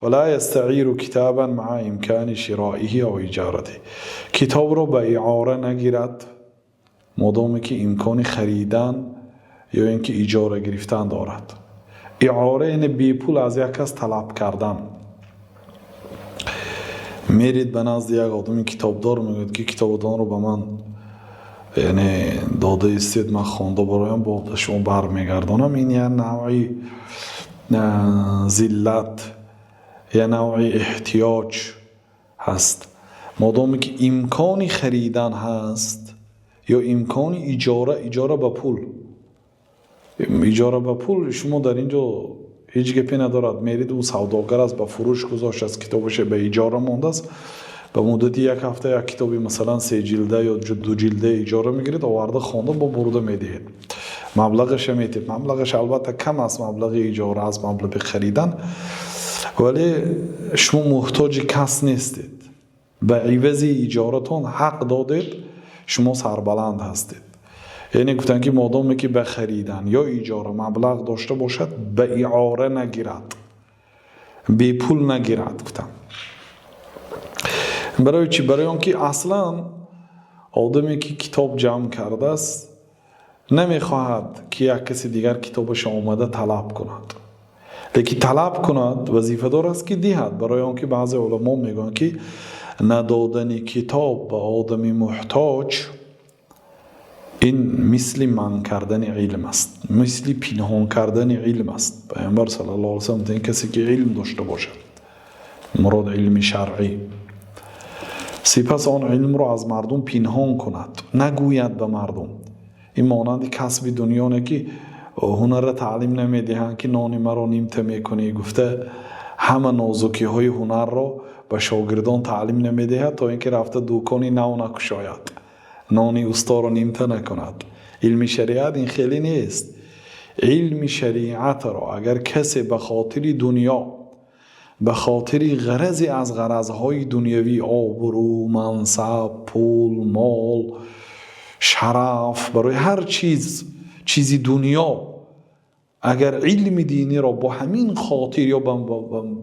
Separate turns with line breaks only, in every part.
Ва ла ястаиру китабан маа имкани широиҳи ав иҷоратиҳ. Китобро ба иора нагирад, модоме ки имкони харидан ё ин ки иҷора гирифтан дорад. Иора яъне бепул аз як кас талаб кардан. Мерид ба назди як одами китобдор, мегӯяд, ки китобатонро ба ман, яъне, дода истед, ман хонда бароям, бо шумо бармегардонам. Ин як навъи зиллат, як навъи эҳтиёҷ ҳаст. Модоме ки имкони харидан ҳаст ё имкони иҷора, иҷора ба пул, иҷора ба пул, шумо дар ин ҷо ҳеҷ гапе надорад. Мерид, ӯ савдогар аст, ба фурӯш гузоштааст, китобаше ба иҷора мондааст. Ба муддати як ҳафта як китоби, масалан, сеҷилда ё дуҷилда иҷора мегиред, оварда, хонда, бо бурда медиҳед, маблағаша метиҳед. Маблағаш, албатта, кам аст, маблағи иҷора аз маблағи харидан, вале шумо муҳтоҷи кас нестед. Ба ивази иҷоратон ҳақ додед, шумо сарбаланд ҳастед. Яъне гуфтанд, ки модоме ки ба харидан ё иҷора маблағ дошта бошад, ба иора нагирад, бепул нагирад, гуфтанд. Барои чӣ? Барои он ки аслан одаме ки китоб ҷамъ кардааст, намехоҳад, ки як каси дигар китобашо омада талаб кунад. Лекин талаб кунад, вазифадор аст, ки диҳад. Барои он ки баъзе уламо мегӯянд, ки надодани китоб ба одами муҳтоҷ ин мисли манъ кардани илм аст, мисли пинҳон кардани илм аст. Пайғамбар саллаллоҳу алайҳи васаллам гуфтанд: касе ки илм дошта бошад, мурод илми шаръӣ, сипас он илмро аз мардум пинҳон кунад, нагӯяд ба мардум, ин монанди касби дунёне, ки ҳунарра таълим намедиҳанд, ки нони маро нимта мекунӣ гуфта, ҳама нозукиҳои ҳунарро ба шогирдон таълим намедиҳад, то ин ки рафта дукони нав накушояд, нони усторо нимта накунад. Илми шариат ин хеле нест. Илми шариатро агар касе ба хотири дунё, ба хотири ғаразе аз ғаразҳои дунявӣ, обрӯ, мансаб, пул, мол, шараф, барои ҳар чиз, чизи дунё, агар илми диниро бо ҳамин хотир ё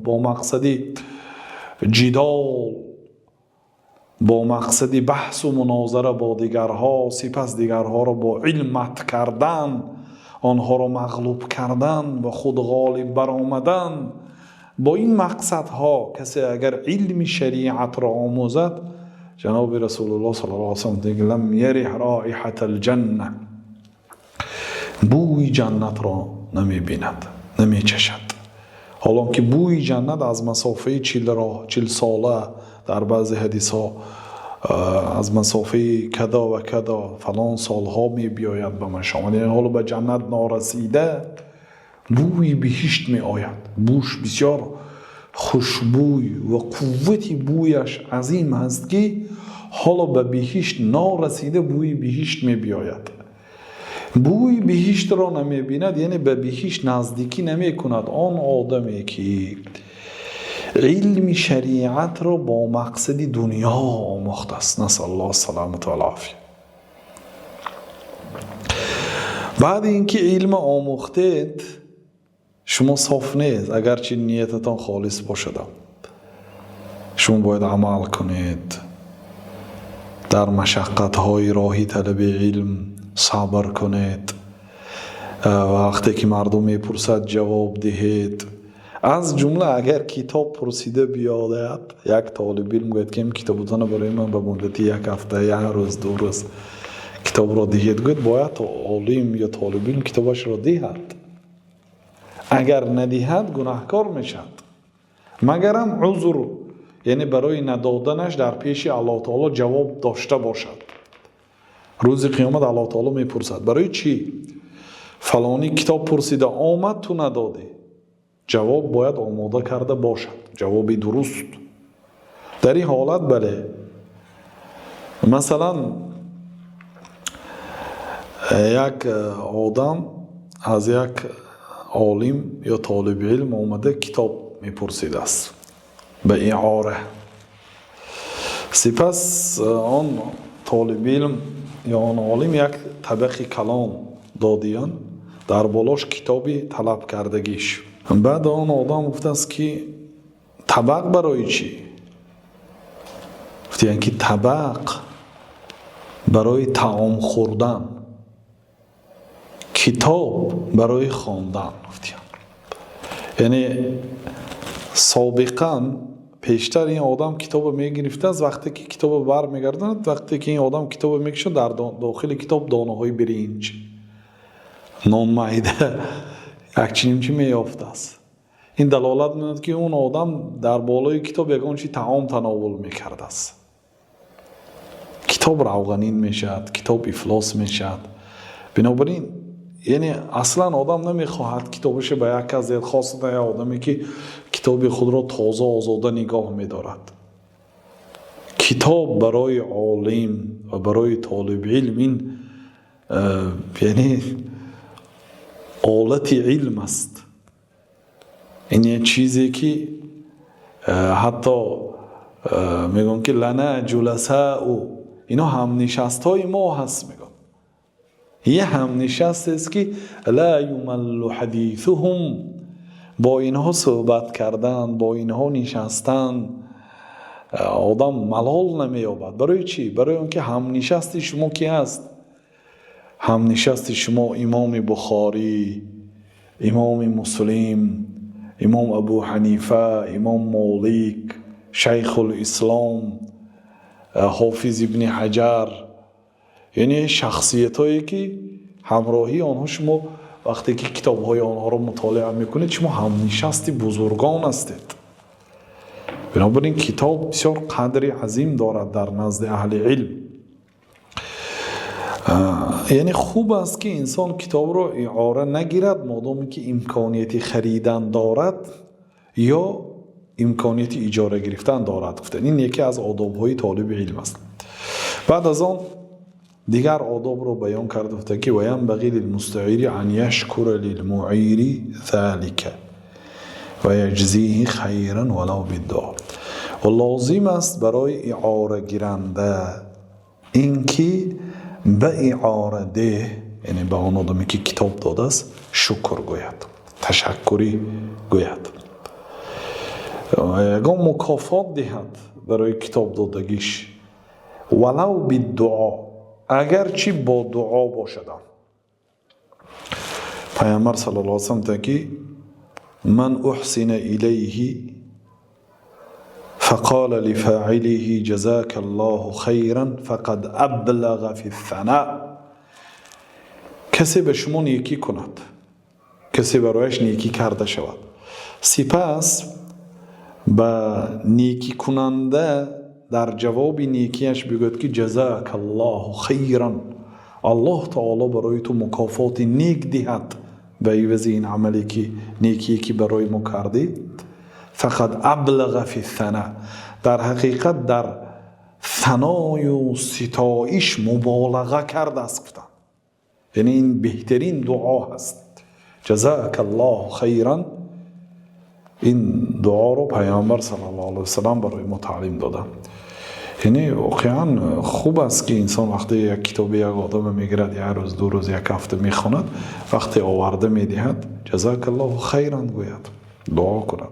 бо мақсади ҷидол, бо мақсади баҳсу мунозара бо дигарҳо, сипас дигарҳоро бо илм мат кардан, онҳоро мағлуб кардан ва худ ғолиб баромадан, бо ин мақсадҳо касе агар илми шариатро омӯзад, ҷаноби Расулуллоҳ саллаллоҳу алайҳи васаллам: лам ярих роиҳатал ҷанна, бӯи ҷаннатро намебинад, намечашад. Ҳолон ки бӯи ҷаннат аз масофаи 40 роҳ, 40 сола, дар баъзе ҳадисҳо аз масофаи кадо ва кадо, фалон солҳо мебиёяд ба машом. Яъне ҳоло ба ҷаннат норасида бӯи биҳишт меояд. Бӯш бисёр хушбӯй ва қуввати бӯяш азим аст, ки ҳоло ба биҳишт норасида бӯи биҳишт мебиёяд. Бӯи биҳиштро намебинад, яъне ба биҳишт наздикӣ намекунад он одаме, ки илми шариатро бо мақсади дунё омӯхтааст. Насаллоҳ саламату вал офия. Баъди ин ки илма омӯхтед, шумо соф нест. Агарчи ниятатон холис бошадам, шумо бояд амал кунед, дар машаққатҳои роҳи талаби илм сабр кунед, вақте ки мардум мепурсад, ҷавоб диҳед. Аз ҷумла агар китоб пурсида биёяд, як толибилм гӯяд, ки ин китобатонро барои ман ба муддати як ҳафта, як рӯз, 2 рӯз китобро диҳед, гӯяд, бояд олим ё толибилм китобашро диҳад. Агар надиҳад, гунаҳкор мешавад, магарам узр, яъне барои надоданаш дар пеши Аллоҳ таоло ҷавоб дошта бошад. Рӯзи қиёмат Аллоҳ таоло мепурсад: барои чӣ фалонӣ китоб пурсида омад, ту надодӣ? Ҷавоб бояд омода карда бошад, ҷавоби дуруст. Дар ин ҳолат, бале, масалан, як одам аз як олим ё толиби илм омада китоб мепурсидааст ба иора. Сипас он толиби илм ё он олим як табақи калон додиян, дар болош китоби талабкардагиш. Баъд он одам гуфтааст, ки Табақ барои чӣ? Гуфтиянд, ки табақ барои таом хӯрдан, китоб барои хондан, гуфтиянд. Яъне собиқан, пештар ин одам китобро мегирифтааст, вақте ки китобро бармегардонад, вақте ки ин одам китобро мекушад, дар дохили китоб донаҳои биринҷ, нонмайда, як чунин чи меёфтааст. Ин далолат менамояд, ки он одам дар болои китоб ягон чи таом тановул мекардааст. Китоб равғанин мешавад, китоб ифлос мешавад. Бинобар ин, яъне аслан одам намехоҳад китобаша ба як кас диҳад, хосатан як одаме, ки китоби худро тоза, озода нигоҳ медорад. Китоб барои олим ва барои толиби илм ин яъне олати илм аст. Ин як чизе, ки ҳатто мегӯям, ки لنا جلساء, ино ҳамнишастҳои мо ҳаст, мегӯям, як ҳамнишастест, ки لا يمل حديثهم, бо инҳо суҳбат кардан, бо инҳо нишастан одам малол намеёбад. Барои чӣ? Барои он ки ҳамнишасти шумо ки ҳаст? Ҳамнишасти шумо Имоми Бухорӣ, Имоми Муслим, Имом Абу Ҳанифа, Имом Молик, Шайхулислом, Ҳофиз Ибни Ҳаҷар, яъне шахсиятҳое, ки ҳамроҳии онҳо шумо вақте ки китобҳои онҳоро мутолиа мекунед, шумо ҳамнишасти бузургон ҳастед. Бинобар ин китоб бисёр қадри азим дорад дар назди аҳли илм. Яъне хуб аст, ки инсон китобро иъора нагирад, модоме ки имконияти харидан дорад ё имконияти иҷора гирифтан дорад, гуфтанд. Ин яке аз одобҳои толиби илм аст. Баъд аз он дигар одобро баён кард, гуфта, ки وينبغي للمستعير أن يشكر للمعير ذلك ويجزيه خيرا ولو بالدعاء. Ва лозим аст барои иъорагиранда ин ки ба иъорадеҳ, яъне ба он одаме, ки китоб додааст, шукр гӯяд, ташаккурӣ гӯяд, ягон мукофот диҳад барои китоб додагиш, ولو بالدعاء, агарчи бо дуо бошадам. Пайғамбар صلى الله عليه وسلم ки من أحسن إليه فقال لفاعله جزاك الله خيرا فقد أبلغ في الثناء. Касе ба шумо некӣ кунад, касе барояш некӣ карда шавад, сипас ба некикунанда дар ҷавоби некияш бигӯяд, ки جزاك الله خيرا, Аллоҳ таоло барои ту мукофоти нек диҳад ба ивази ин амале, ки некие, ки барои мо кардӣ, فقد أبلغ في الثناء, дар ҳақиқат дар саною ситоиш муболаға кардааст, гуфтанд. Яъне ин беҳтарин дуо ҳаст, جزاك الله خيرا. Ин дуоро Пайғамбар صلى الله عليه وسلم барои мо таълим доданд. Яъне воқеан хуб аст, ки инсон вақте як китоби як одама мегирад, як рӯз, 2 рӯз, як ҳафта мехонад, вақте оварда медиҳад, جزاك الله خيرا гӯяд, дуо кунад.